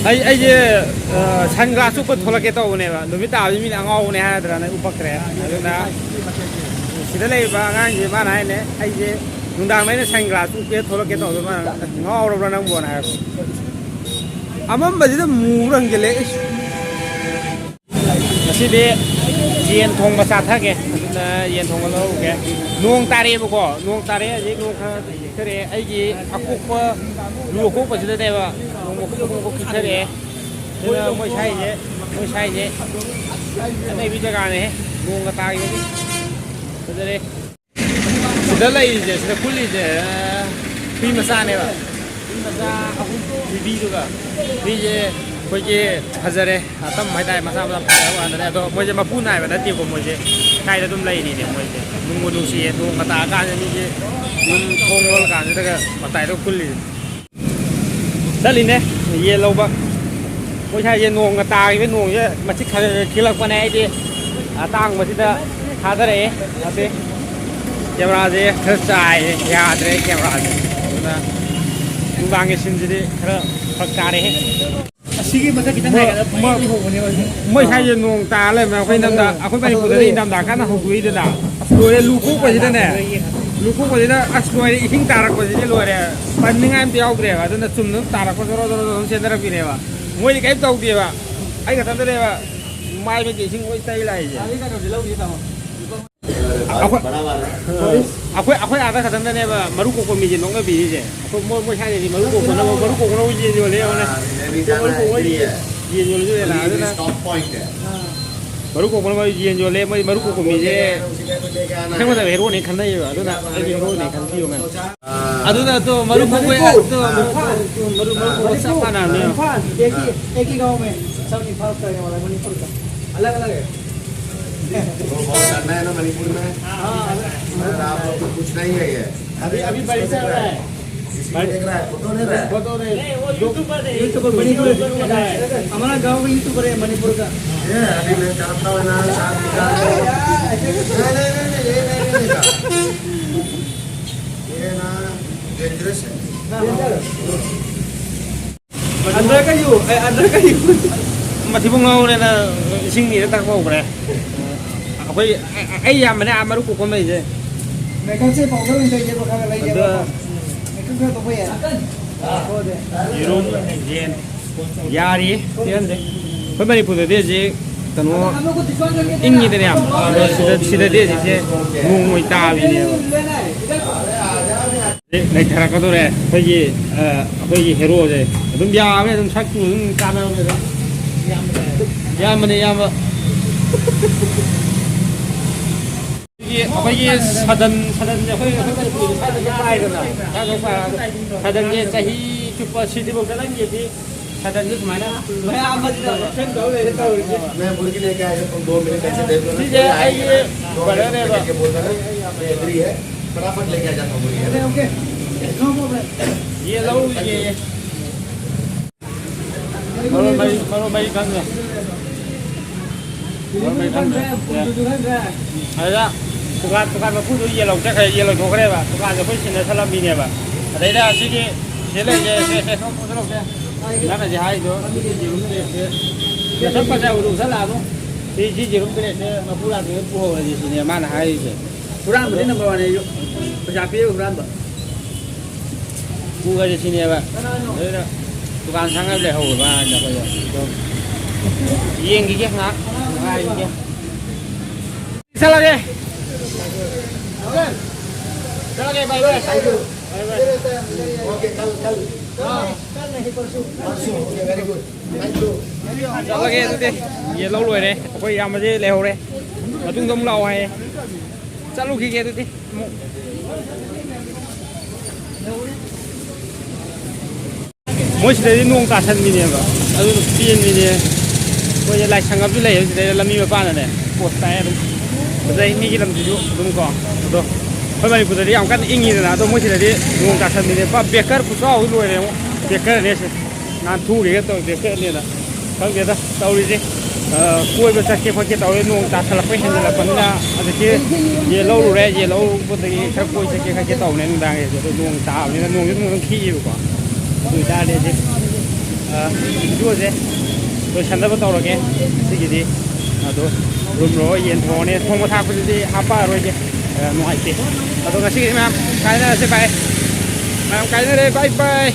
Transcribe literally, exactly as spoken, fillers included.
ꯑꯩ ꯑꯩꯁꯦ ꯁꯟ ꯒ꯭ꯂꯥꯁ ꯎꯞꯄ ꯊꯣꯛꯂꯛꯀꯦ ꯇꯧꯕꯅꯦꯕ, ꯅꯨꯃꯤꯠ ꯇꯥꯕꯁꯤ ꯃꯤꯅ ꯑꯉꯥꯎꯕꯅꯦ ꯍꯥꯏꯔꯗ꯭ꯔꯥꯅ ꯎꯞꯄꯛꯇ꯭ꯔꯦ꯫ ꯑꯗꯨꯅ ꯁꯤꯗ ꯂꯩꯔꯤꯕ ꯑꯉꯥꯡꯁꯦ ꯃꯥꯅ ꯍꯥꯏꯅꯦ, "ꯑꯩꯁꯦ ꯅꯨꯡꯗꯥꯡꯗ ꯑꯩꯅ ꯁꯟ ꯒ꯭ꯂꯥꯁ ꯎꯞꯀꯦ ꯊꯣꯛꯂꯛꯀꯦ ꯇꯧꯕꯗ ꯃꯥꯅ ꯉꯥꯎꯔꯕ꯭ꯔꯥ ꯅꯪꯕꯣꯅ ꯍꯥꯏꯔꯛꯄ꯫ ꯑꯃꯝꯕꯁꯤꯗ ꯃꯨꯕ ꯍꯪꯖꯤꯜꯂꯦ꯫ ꯏꯁ, ꯉꯁꯤꯗꯤ ꯌꯦꯟ ꯊꯣꯡꯕ ꯆꯥꯊꯒꯦ꯫ ꯑꯗꯨꯅ ꯌꯦꯟ ꯊꯣꯡꯕ ꯂꯧꯔꯨꯒꯦ꯫ ꯅꯣꯡ ꯇꯥꯔꯛꯑꯦꯕꯀꯣ, ꯅꯣꯡ ꯇꯥꯔꯛꯑꯦ꯫ ꯍꯧꯖꯤꯛ ꯅꯣꯡ ꯈꯔ ꯈꯤꯛꯊꯔꯛꯑꯦ꯫ ꯑꯩꯒꯤ ꯑꯀꯣꯛꯄ, ꯂꯨ ꯑꯀꯣꯛꯄꯁꯤꯗꯅꯦꯕ ꯅꯣꯡ ꯃꯀꯨꯞ ꯃꯀꯨꯞ ꯈꯤꯛꯊꯔꯛꯑꯦ꯫ ꯑꯗꯨꯅ ꯃꯣꯏ ꯁ꯭ꯋꯥꯏꯁꯦ, ꯃꯣꯏ ꯁ꯭ꯋꯥꯏꯁꯦ ꯑꯅꯩꯕꯤ ꯖꯒꯥꯅꯦ꯫ ꯅꯣꯡꯒ ꯇꯥꯈꯤꯕꯒꯤ ꯐꯖꯔꯦ꯫ ꯁꯤꯗ ꯂꯩꯔꯤꯁꯦ, ꯁꯤꯗ ꯀꯨꯜꯂꯤꯁꯦ, ꯑ, ꯍꯨꯏ ꯃꯆꯥꯅꯦꯕ꯫ ꯍꯨꯏ ꯃꯆꯥ ꯑꯍꯨꯝ, ꯍꯨꯏꯕꯤꯗꯨꯒ꯫ ꯍꯨꯏꯁꯦ ꯑꯩꯈꯣꯏꯒꯤ ꯐꯖꯔꯦ, ꯑꯇꯝ ꯍꯥꯏꯇꯥꯔꯦ, ꯃꯁꯥ ꯃꯁꯥ ꯐꯖꯕ ꯉꯥꯛꯇꯅꯦ꯫ ꯑꯗꯣ ꯃꯣꯏꯁꯦ ꯃꯄꯨ ꯅꯥꯏꯕ ꯅꯠꯇꯦꯀꯣ, ꯃꯣꯏꯁꯦ ꯁ꯭ꯋꯥꯏꯗ ꯑꯗꯨꯝ ꯂꯩꯔꯤꯅꯦ꯫ ꯃꯣꯏꯁꯦ ꯅꯨꯡꯕꯨ ꯅꯨꯡꯁꯤꯌꯦ, ꯅꯣꯡꯒ ꯇꯥꯔꯀꯥꯟꯗ ꯃꯤꯁꯦ ꯌꯨꯝ ꯊꯣꯡ ꯂꯣꯜꯂꯀꯥꯟꯁꯤꯗꯒ ꯃꯇꯥꯏꯗ ꯀꯨꯜꯂꯤꯁꯦ꯫ ꯆꯠꯂꯤꯅꯦ ꯌꯦꯟ ꯂꯧꯕ꯫ ꯃꯣꯏ ꯁ꯭ꯋꯥꯏꯁꯦ ꯅꯣꯡꯒ ꯇꯥꯈꯤꯕ, ꯅꯣꯡꯁꯦ ꯃꯆꯤꯠ ꯈꯔ ꯈꯔ ꯈꯤꯛꯂꯛꯄꯅꯦ꯫ ꯑꯩꯗꯤ ꯑꯇꯥꯡꯕꯁꯤꯗ ꯊꯥꯗꯔꯛꯑꯦ꯫ ꯅꯠꯇꯦ, ꯀꯦꯃꯦꯔꯥꯁꯦ ꯈꯔ ꯆꯥꯏꯌꯦ, ꯌꯥꯗ꯭ꯔꯦ ꯀꯦꯃꯦꯔꯥꯁꯦ꯫ ꯑꯗꯨꯅ ꯅꯨꯡꯗꯥꯡꯒꯤ ꯁꯤꯟꯁꯤꯗꯤ ꯈꯔ ꯐꯔꯛ ꯇꯥꯔꯦꯍꯦ꯫ ꯑꯁꯤꯒꯤ ꯃꯊꯛ ꯈꯤꯇꯪ ꯃꯣꯏ, ꯍꯥꯏꯒꯠꯂꯒ ꯃꯣꯏ, ꯃꯩ ꯍꯧꯕꯅꯦꯕ ꯍꯧꯖꯤꯛ꯫ ꯃꯣꯏ ꯁ꯭ꯋꯥꯏꯁꯦ ꯅꯣꯡ ꯇꯥꯔ ꯂꯩꯔꯝꯃꯦ꯫ ꯑꯩꯈꯣꯏ ꯏꯪꯊꯝꯊꯥ, ꯑꯩꯈꯣꯏ ꯃꯅꯤꯄꯨꯔꯗꯗꯤ ꯏꯪꯊꯝꯊꯥ ꯀꯟꯅ ꯍꯧꯗꯣꯛꯏꯗꯅ꯫ ꯑꯁ, ꯂꯣꯏꯔꯦ, ꯂꯨ ꯀꯣꯛꯄꯁꯤꯗꯅꯦ, ꯂꯨ ꯀꯣꯛꯄꯁꯤꯗ, ꯑꯁ, ꯂꯣꯏꯔꯦ, ꯏꯁꯤꯡ ꯇꯥꯔꯛꯄꯁꯤꯗꯤ ꯂꯣꯏꯔꯦ, ꯄꯟꯅꯤꯡꯉꯥꯏ ꯑꯝꯇ ꯌꯥꯎꯗ꯭ꯔꯦꯕ꯫ ꯑꯗꯨꯅ ꯆꯨꯝꯅ ꯑꯗꯨꯝ ꯇꯥꯔꯛꯄ ꯖꯣꯔꯣ ꯖꯣꯔꯣ ꯖꯣꯔꯣ ꯑꯗꯨꯝ ꯆꯦꯟꯊꯔꯛꯄꯤꯅꯦꯕ꯫ ꯃꯣꯏꯗꯤ ꯀꯔꯤꯝ ꯇꯧꯗꯦꯕ, ꯑꯩ ꯈꯛꯇꯗꯅꯦꯕ ꯃꯥꯏ ꯃꯤꯠꯀ ꯏꯁꯤꯡ ꯂꯣꯏ ꯇꯩ ꯂꯥꯛꯏꯁꯦ꯫ ꯑꯩꯈꯣꯏ, ꯑꯩꯈꯣꯏ, ꯑꯩꯈꯣꯏ ꯑꯥꯗ ꯈꯛꯇꯪꯗꯅꯦꯕ ꯃꯔꯨ ꯀꯣꯛꯄ ꯃꯤꯁꯦ ꯅꯣꯛꯅꯕꯤꯔꯤꯁꯦ꯫ ꯑꯩꯈꯣꯏ ꯃꯣꯏ, ꯃꯣꯏ ꯁ꯭ꯋꯥꯏꯗꯗꯤ ꯃꯔꯨ ꯀꯣꯛꯄꯅ, ꯃꯔꯨ ꯀꯣꯛꯄꯅ ꯌꯦꯟ ꯌꯣꯜꯂꯦ ꯌꯦꯡꯉꯣꯅꯦ꯫ ꯃꯔꯨ ꯀꯣꯛꯄ ꯌꯦꯟ ꯌꯣꯜꯂꯁꯨ ꯂꯩ ꯑꯗꯨꯅ꯫ ꯃꯔꯨ ꯀꯣꯛꯄꯅ ꯃꯣꯏ ꯌꯦꯟ ꯌꯣꯜꯂꯦ, ꯃꯣꯏ ꯃꯔꯨ ꯀꯣꯛꯄ ꯃꯤꯁꯦ ꯑꯁꯦꯡꯕꯗ ꯍꯦꯔꯣꯅꯦ ꯈꯟꯅꯩꯌꯦꯕ꯫ ꯑꯗꯨꯅ ꯑꯩꯁꯨ ꯍꯦꯔꯣꯅꯦ ꯈꯟꯕꯤꯌꯣ ꯃꯌꯥꯝ꯫ ꯑꯗꯨꯅ ꯑꯗꯣ ꯃꯔꯨ ꯀꯣꯛꯄ, ꯑꯗꯣ ꯃꯔꯨ, ꯃꯔꯨ ꯀꯣꯛꯄ ꯆꯞ ꯃꯥꯟꯅꯕꯅꯦꯕ꯫ इम्फाल, एक ही, एक ही गांव में सब इम्फाल का रहने वाला है, मणिपुर का। अलग अलग है। वो बहुत करना है ना मणिपुर में। हाँ, अलग। अगर आप लोग को कुछ नहीं है ये। अभी, अभी बड़ी चल रहा है। इसमें देख रहा है, फोटो ले रहा है। फोटो ले। नहीं, वो यूट्यूबर है। यूट्यूबर, मणिपुर का है। हमारा गांव का यूट्यूबर है मणिपुर का। ये अभी मैं करता हूँ ना, साथ निकाल दो। नहीं, नहीं, नहीं, नहीं, ये नहीं, नहीं, नहीं। ये ना डेंजरस है। डेंजर। ꯑꯟꯗ꯭ꯔ ꯀꯩꯁꯨ, ꯑꯦ, ꯑꯟꯗ꯭ꯔ ꯀꯩꯁꯨ꯫ ꯃꯊꯤꯕꯣꯡ ꯉꯥꯎꯔꯦꯅ ꯏꯁꯤꯡ ꯅꯤꯔ ꯊꯛꯄ ꯍꯧꯈ꯭ꯔꯦ꯫ ꯑꯩꯈꯣꯏ, ꯑꯩ ꯏꯌꯥꯝꯕꯅꯦ ꯑꯥ ꯃꯔꯨ ꯀꯣꯛꯐꯝ ꯂꯩꯁꯦ꯫ ꯃꯦꯀꯞꯁꯦ ꯄꯥꯎꯗꯔ ꯑꯣꯏꯅ ꯇꯩꯒꯦꯕ, ꯈꯔ ꯂꯩꯒꯦꯕ꯫ ꯑꯗꯣ ꯃꯦꯀꯞ ꯈꯔ ꯇꯧꯕ ꯌꯥꯏ꯫ ꯌꯦꯔꯨꯝ, ꯌꯦꯟ, ꯌꯥꯔꯤ, ꯄꯤꯍꯟꯗꯦ꯫ ꯑꯩꯈꯣꯏ ꯃꯅꯤꯄꯨꯔꯗꯗꯤ ꯍꯧꯖꯤꯛ ꯀꯩꯅꯣ, ꯏꯪꯉꯤꯗꯅ ꯌꯥꯝ꯫ ꯑꯗꯣ ꯁꯤꯗ, ꯁꯤꯗꯗꯤ ꯍꯧꯖꯤꯛꯁꯦ ꯅꯣꯡ ꯑꯣꯏ ꯇꯥꯕꯤꯅꯦꯕ꯫ ꯍꯧꯖꯤꯛ ꯅꯩꯊꯔꯛꯀꯗꯧꯔꯦ ꯑꯩꯈꯣꯏꯒꯤ, ꯑ, ꯑꯩꯈꯣꯏꯒꯤ ꯍꯦꯔꯣꯁꯦ꯫ ꯑꯗꯨꯝ ꯌꯥꯕꯅꯦ, ꯑꯗꯨꯝ ꯁꯛꯇꯨ ꯑꯗꯨꯝ ꯆꯥꯟꯅꯕꯅꯦ ꯑꯗꯨꯝ꯫ ꯏꯌꯥꯝꯕꯅꯦ, ꯏꯌꯥꯝꯕ꯫ ꯑꯩꯈꯣꯏꯒꯤ, ꯑꯩꯈꯣꯏꯒꯤ ꯁꯗꯟ, ꯁꯗꯟꯁꯦ ꯑꯩꯈꯣꯏ, ꯑꯩꯈꯣꯏ ꯃꯅꯤꯄꯨꯔꯗ ꯁ꯭ꯋꯥꯏꯗ ꯄꯥꯏꯗꯅ, ꯁ꯭ꯋꯥꯏꯗ ꯄꯥꯏꯔꯒ ꯁꯗꯟꯁꯦ ꯆꯍꯤ ꯆꯨꯞꯄ ꯁꯤꯗ꯭ꯔꯤꯐꯥꯎ ꯆꯠꯍꯟꯒꯦꯗꯤ ꯁꯗꯟꯁꯦ ꯁꯨꯃꯥꯏꯅ ꯃꯌꯥꯝ ꯑꯁꯤꯗ ꯁꯦꯝꯗꯧ ꯂꯩꯔꯦ ꯇꯧꯔꯤꯁꯦ꯫ मैं मुर्गी लेके आया तुम दो मिनट ऐसे देख लो ना। ꯁꯤꯁꯦ ꯑꯩꯒꯤ ꯕ꯭ꯔꯗꯔꯅꯦꯕ꯫ ये बोल रहा है, मैं इधर ही है, फटाफट लेके आ जाता हूँ मुर्गी। OK, OK। No problem। ये लो, ये, ये। ꯃꯔꯣꯏ ꯃꯔꯤ, ꯃꯔꯣꯏ ꯃꯔꯤ ꯈꯪꯗ꯭ꯔꯦ꯫ ꯃꯔꯣꯏ ꯃꯔꯤ ꯈꯪꯗ꯭ꯔꯦ꯫ ꯑꯗꯨꯗ ꯗꯨꯀꯥꯟ, ꯗꯨꯀꯥꯟ ꯃꯄꯨꯗꯣ ꯌꯦꯟ ꯂꯧ ꯆꯠꯈ꯭ꯔꯦ, ꯌꯦꯟ ꯂꯧꯊꯣꯛꯈ꯭ꯔꯦꯕ꯫ ꯗꯨꯀꯥꯟꯁꯦ ꯑꯩꯈꯣꯏ ꯁꯤꯟꯅ ꯁꯜꯂꯝꯃꯤꯅꯦꯕ꯫ ꯑꯗꯩꯗ ꯑꯁꯤꯒꯤ ꯁꯤꯗ ꯂꯩꯔꯤꯁꯦ, ꯁꯦ, ꯁꯦ, ꯁꯣꯝ ꯄꯨꯊꯣꯔꯛꯁꯦ꯫ ꯅꯪꯅ ꯍꯧꯖꯤꯛ ꯍꯥꯏꯗꯣ, ꯁꯤ ꯌꯦꯔꯨꯝ ꯄ꯭ꯂꯦꯠꯁꯦ ꯃꯁꯛ ꯐꯖꯕꯗꯣ ꯎꯠꯁꯜꯂꯛꯑꯅꯨ꯫ ꯁꯤ, ꯁꯤ ꯌꯦꯔꯨꯝ ꯄ꯭ꯂꯦꯠꯁꯦ ꯃꯄꯨ ꯂꯥꯛꯇ꯭ꯔꯤꯉꯩ ꯄꯨꯍꯧꯔꯁꯤ ꯁꯤꯅꯦ ꯃꯥꯅ ꯍꯥꯏꯔꯤꯁꯦ꯫ ꯍꯨꯔꯥꯟꯕꯗꯤ number one ꯅꯦ꯫ ꯄꯩꯁꯥ ꯄꯤꯔꯒ ꯍꯨꯔꯥꯟꯕ꯫ ꯄꯨꯈ꯭ꯔꯁꯦ ꯁꯤꯅꯦꯕ꯫ ꯀꯅꯥꯅꯣ? ꯑꯗꯨꯅ ꯗꯨꯀꯥꯟ ꯁꯪꯉ ꯂꯩꯍꯧꯔꯕ ꯍꯥꯏꯅ ꯑꯩꯈꯣꯏꯗꯣ꯫ ꯑꯗꯣ ꯌꯦꯡꯈꯤꯒꯦ ꯉꯥꯏꯍꯥꯛ꯫ ꯉꯥꯏꯈꯤꯒꯦ꯫ ꯆꯠꯂꯒꯦ꯫ ꯆꯠꯂꯒꯦ, bye bye꯫ Bye bye꯫ OK, कल, कल। हाँ। परसों, OK, very good। Thank you। ꯆꯠꯂꯒꯦ ꯑꯗꯨꯗꯤ꯫ ꯌꯦꯟ ꯂꯧ ꯂꯣꯏꯔꯦ꯫ ꯑꯩꯈꯣꯏ ꯏꯌꯥꯝꯕꯁꯦ ꯂꯩꯍꯧꯔꯦ꯫ ꯃꯇꯨꯡꯗ ꯑꯃꯨꯛ ꯂꯥꯛꯑꯣ ꯍꯥꯏꯌꯦ꯫ ꯆꯠꯂꯨꯈꯤꯒꯦ ꯑꯗꯨꯗꯤ ꯑꯃꯨꯛ꯫ ꯃꯣꯏ ꯁꯤꯗꯗꯤ ꯅꯣꯡ ꯇꯥꯁꯟꯕꯤꯅꯦꯕ, ꯑꯗꯨꯅ ꯄꯦꯟꯕꯤꯅꯦ꯫ ꯑꯩꯈꯣꯏꯁꯦ ꯂꯥꯏꯁꯪ ꯑꯃꯁꯨ ꯂꯩꯌꯦꯕ ꯁꯤꯗꯩꯗ, ꯂꯝꯕꯤ ꯃꯄꯥꯟꯗꯅꯦ꯫ ꯄꯣꯁ ꯇꯥꯏ ꯑꯗꯨꯝ꯫ ꯑꯗꯩ ꯃꯤꯒꯤ ꯂꯝꯁꯤꯁꯨ ꯑꯗꯨꯝ ꯀꯣ꯫ ꯑꯗꯣ ꯑꯩꯈꯣꯏ ꯃꯅꯤꯄꯨꯔꯗꯗꯤ ꯌꯥꯝ ꯀꯟꯅ ꯏꯪꯉꯤꯗꯅ, ꯑꯗꯣ ꯃꯣꯏ ꯁꯤꯗꯗꯤ ꯅꯣꯡ ꯇꯥꯁꯟꯕꯤꯅꯦ꯫ ꯄꯨꯔꯥ ꯕꯦꯀꯔ ꯈꯨꯆꯥꯎꯗꯤ ꯂꯣꯏꯔꯦ ꯌꯦꯡꯉꯣ꯫ ꯕꯦꯀꯔꯅꯦ ꯁꯦ꯫ ꯅꯥꯟꯊꯨꯒꯦꯒ ꯇꯧꯋꯦ ꯕꯦꯀꯔꯅꯦꯅ꯫ ꯈꯪꯗꯦꯗ ꯇꯧꯔꯤꯁꯦ꯫ ꯑ, ꯀꯣꯏꯕ ꯆꯠꯀꯦ ꯈꯣꯠꯀꯦ ꯇꯧꯔꯦ, ꯅꯣꯡ ꯇꯥꯁꯜꯂꯛꯄ ꯍꯦꯟꯖꯜꯂꯛꯄꯅꯤꯅ꯫ ꯍꯧꯖꯤꯛꯇꯤ ꯌꯦꯟ ꯂꯧꯔꯨꯔꯦ, ꯌꯦꯟ ꯂꯧꯔꯨꯕꯗꯒꯤ ꯈꯔ ꯀꯣꯏ ꯆꯠꯀꯦ ꯈꯣꯠꯀꯦ ꯇꯧꯕꯅꯦ ꯅꯨꯡꯗꯥꯡꯒꯤꯁꯦ꯫ ꯑꯗꯣ ꯅꯣꯡ ꯇꯥꯕꯅꯤꯅ ꯅꯣꯡꯁꯦ ꯑꯗꯨꯝ, ꯑꯗꯨꯝ ꯈꯤꯛꯏꯕꯀꯣ꯫ ꯑꯗꯨ ꯑꯣꯏꯇꯥꯔꯗꯤ ꯍꯧꯖꯤꯛ ꯚꯤꯗꯤꯑꯣꯁꯦ ꯂꯣꯏꯁꯟꯅꯕ ꯇꯧꯔꯒꯦ ꯉꯁꯤꯒꯤꯗꯤ꯫ ꯑꯗꯣ ꯔꯨꯝ ꯔꯣ ꯌꯦꯟ ꯊꯣꯡꯉꯅꯤ, ꯊꯣꯡꯕ ꯊꯥꯛꯄꯁꯤꯗꯤ ꯍꯥꯞꯄꯛꯑꯔꯣꯏꯒꯦ, ꯅꯨꯡꯉꯥꯏꯇꯦ꯫ ꯑꯗꯣ ꯉꯁꯤꯒꯤꯗꯤ ꯃꯌꯥꯝ ꯀꯥꯏꯅꯔꯁꯦ ꯚꯥꯏ, ꯃꯌꯥꯝ ꯀꯥꯏꯅꯔꯦ, ꯕꯥꯏ ꯕꯥꯏ꯫